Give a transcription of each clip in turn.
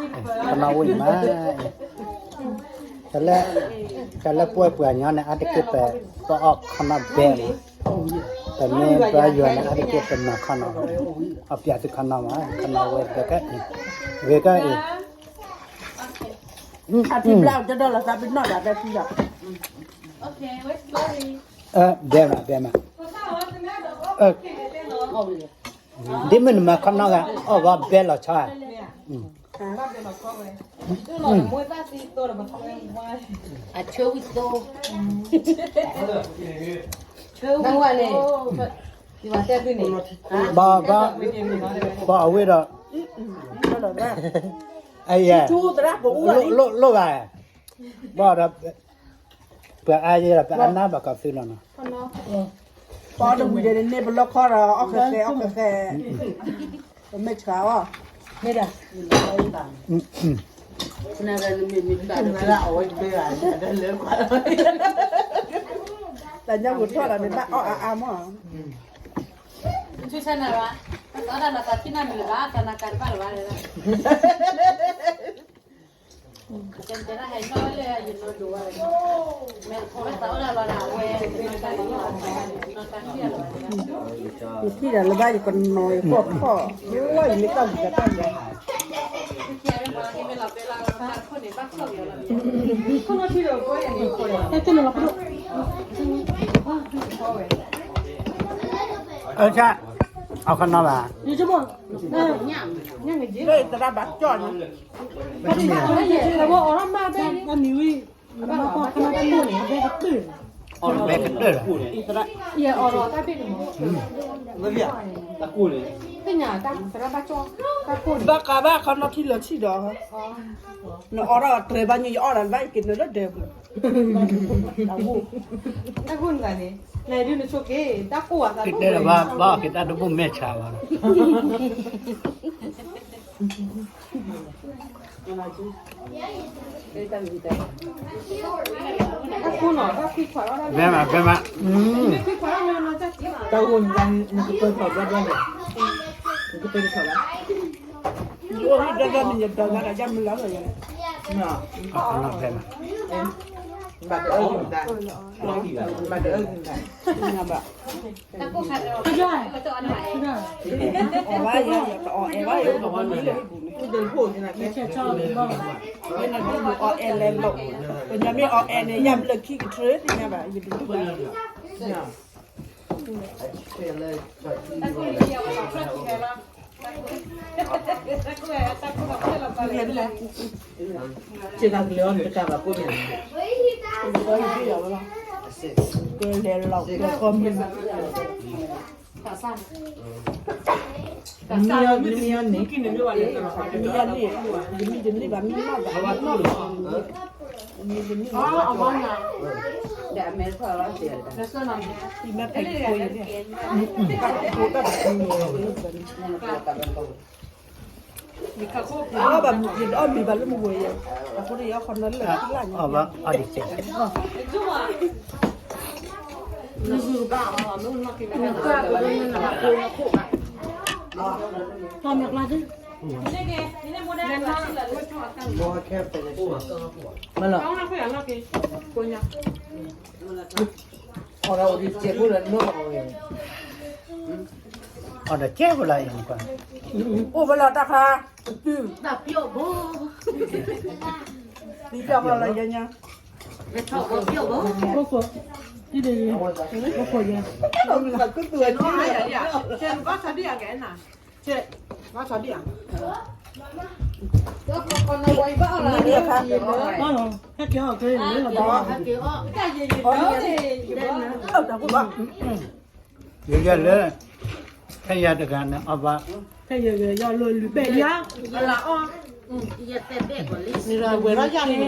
ခီနီၣ်ဝံၣ်မး, တၢ်လၢပှဲၤပှၤညီန့ၣ် အါတက့ၢ်ပ ပအီၣ်ခီနီၣ်ဘဲမး, ပမ့ၢ်ပှၤယွၤန့ၣ် အါတက့ၢ်ပမၤခီနီၣ်, အီၣ်ပၠးသုခီနီၣ်မး, ခီနီၣ်ဝဲဂ့ၤကဲအံၤ, ဂ့ၤကဲအံၤ, အထံဘျၣ်ကဒီလီၤသးပ့ၤနီၣ်ဒၣ်တၢ်ထံလီၤ, ဘဲမး ဘဲမး, ဒ်မုၢ်နမၤခီနီၣ်ဂၤ အီၣ်ဘၣ်ဘဲလီၤဆီဧါ, အဆၢဝံၣ်သိ, ဆၢဝံၣ်သိ, ဘၣ်, ဘၣ်အဝဲဒီး, အယဲ, လိၣ်ဘၣ်, ဘၣ်ဒီး, ပှၤအါယဲဒီး ပအါနါဘၣ်ကီးသုလီၤနီၤ, ပအီၣ်တဝံၤဒီးန့ၣ် ပလီၢ်ခီဒီး အီၣ်ဃဲဃဲ အီၣ်ဃဲဃဲ, ပမဲာ်ဆှးအီၣ်, မ့ၢ်ဒၣ်, တၢ်ညါပူၤထီၣ်ဒီးန့ၣ် ဘၣ်အီၣ်အါအါမး, ဆူဆနၢ်ဘၣ်, သီဒၣ်နသးထံၣ်နၢ်မုာ်လၢၤဘၣ် သးနၤကၤတဘၣ်လၢၤဘၣ်လၢၤဘၣ်, ယထံၣ်ဒၣ်လၢဘၣ်ယကနီၤယဖီၣ်ဖီၣ်, လီၤယမ့ၢ်တၢ်ဂံၢ်တၢ်ဘါ, အၢ အီၣ်ခီနီၣ်ဘၣ်, သရၣ်ဘၣ်ကၠီၣ်န့ၣ်, ဘဲကတၢၢ်လီၤ, ဘၣ်ကးဘၣ်ခီနီၣ်ထံလၢၤထံၣ်ဒီး, နအီၣ်ထီၣ်တြဲၤဘၣ်ညါ ယအီၣ်ဒီးဘၣ်က့ၤနုာ်လၢဒဲးပူၤ, တၢ်ဂိၢ်န့ၣ်, နဒုးနဆိက့ၤ, တၢ်ကိၢ်ဘၣ်သးကိၢ်, ကတဲလၢဘၣ်အီၣ်က့ၤတၢ်တဘိၣ်မဲာ်ဆှးဘၣ်, ဘဲမး ဘဲမး, တၢ်ဂိၢ်န့ၣ် နကပၢၤထီၣ်ဘျီဘျီန့ၣ်, နကပၢၤထီၣ်ဘျီ, ယအိၣ်ဟံၣ်ဒီဒီန့ၣ် ယဒီဂၤဒီးယမုၢ်လၢ်လီၤယၤ, ဘၣ်တအၢဂ့ၤမတၤ, ဘၣ်တအၢဂ့ၤမတၤ, ဘၣ် အီၣ်ဘၣ်ယၤ ယကအီၣ်အဲၣ်ဘၣ်ယၤ, ယနဒုးအီၣ်အဲၣ်လဲၤလိာ်, ပညီမ့ၢ်အီၣ်အဲၣ်န့ၣ် ယဘျၢခံကထြၢသ့ၣ်ညါဘၣ် ယတဒုးဘၣ်, စ့ၢ်ကီးကလဲၤအီၣ်တကးဘၣ်ကိးန့ၣ်, ကလဲၤလီၤကီမုၢ် မ့ၢ်အီၤန့ၣ်, မ့ၢ်အီၤန့ၣ်, ယမ့ၢ်တန့ၢ်ဘၣ် မ့ၢ်နီၢ်ဘၣ်, မ့ၢ်တန့ၢ်ဘၣ်, ယမ့ၢ်ဖဲးဖိယၤ, ယဘၣ်တၢ်တခူ ယအီၣ်ဘၣ်မ့ၤဘၣ်လၢမ့ၢ်ဝဲယဲ, အဃိန့ၣ် ယအီၣ်ခီနီၣ်လၢလၢ်ညါ, အီၣ်ဘၣ်အီၣ်ဒံးစဲး, မ့ၢ်လီၤ, အီၣ်ဒီးစဲးဖိလၢနမ့ၢ်အီၣ်ဝဲ, အီၣ်ဒီးစဲးဖိလၢအံၤန့ၣ်, အိၣ်ဝဲလီၤတၢ်ခါ, တၢ်ပျီၣ်ဘိ, တၢ်ပျီၣ်လီၤယညါ, တၢ်ပျီၣ်ဘိ, တၢ်ပျီၣ်ယဲ, ဘၣ်ဆါဒံၣ်ဧါ, ဘၣ်ဆါဒံၣ်ဧါ, ဟဲက့ၤအီၣ်က့ၤ, တၢ်ပျီၣ်ဘၣ်, ယယဲလၢ, ခဲယၤတဂၤန့ၣ် အီၣ်ဘၣ်, ခဲယၤယၤလၢလွံၢ်ဘ့ၣ်ယၤ, ဝဲၤထီၣ်ယၤန့ၣ်,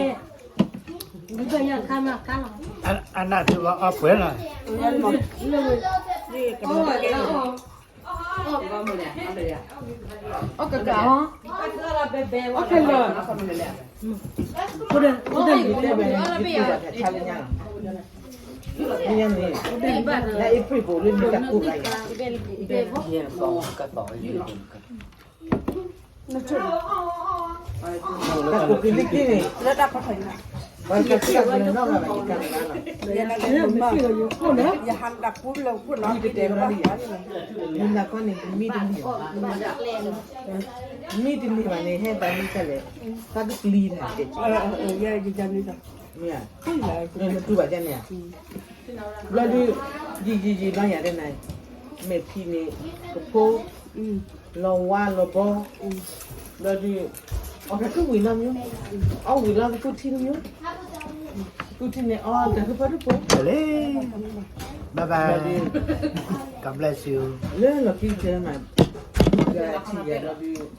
လွံၢ်ဘ့ၣ်ယၤခါမးခါလီၤ, အနၢ်သုဘၣ်အီၣ်ပှဲၤလီၤ, အီၣ်ကကး, အီၣ်ခဲလၢာ်, ဖိဒဲ, ဖိဒဲ, ညါန့ၣ်, လၢအ့ဖြ့ၣ်ပူၤလၢနတၢ်ကူၣ်ဘၣ်ယၤ, နဆိၣ်, တၢ်ကိးကလံၤက့န့ၣ် လၢတၢ်ဖီခိၣ်န့ၣ် ပှၤတကးကလၢနီၢ်ဂၤဘၣ် ယကးလၢနီၢ်ဂၤ ယဟးတၢ်ပူၤလၢခိၣ်နီၢ် ယတဲဘၣ် မုၢ်နၤခီန့ၣ် ပမံတန့ၢ်ဘၣ် မံတန့ၢ်ဘၣ်န့ၣ် ဟဲဘၣ်မံကလဲၣ် သးကပျံၤတၢ်ကဲ မ့ၢ် နတူၢ်ဘၣ်ဒ်န့ၣ်ဧါ ဘျီဒုး ယံာ်ယံာ်ယံာ်ဘျီယၤဒ်နၤ မဲာ်ဖံးန့ၣ် ကဖိ လီၤဝါလီၤဘီ ဘျီဒုး အီၣ်တၢ်ကဝံၤနီတမံၤ အီၣ်ဝံၤလီၤကသူထံတမံၤ သူထံန့ၣ် အီၣ်တၢ်ဟၢဖၢတပူၤ ဘျီဒုး God bless you လၢလီၤကံကၢမး ထံၣ်ယၤဘျီဒုး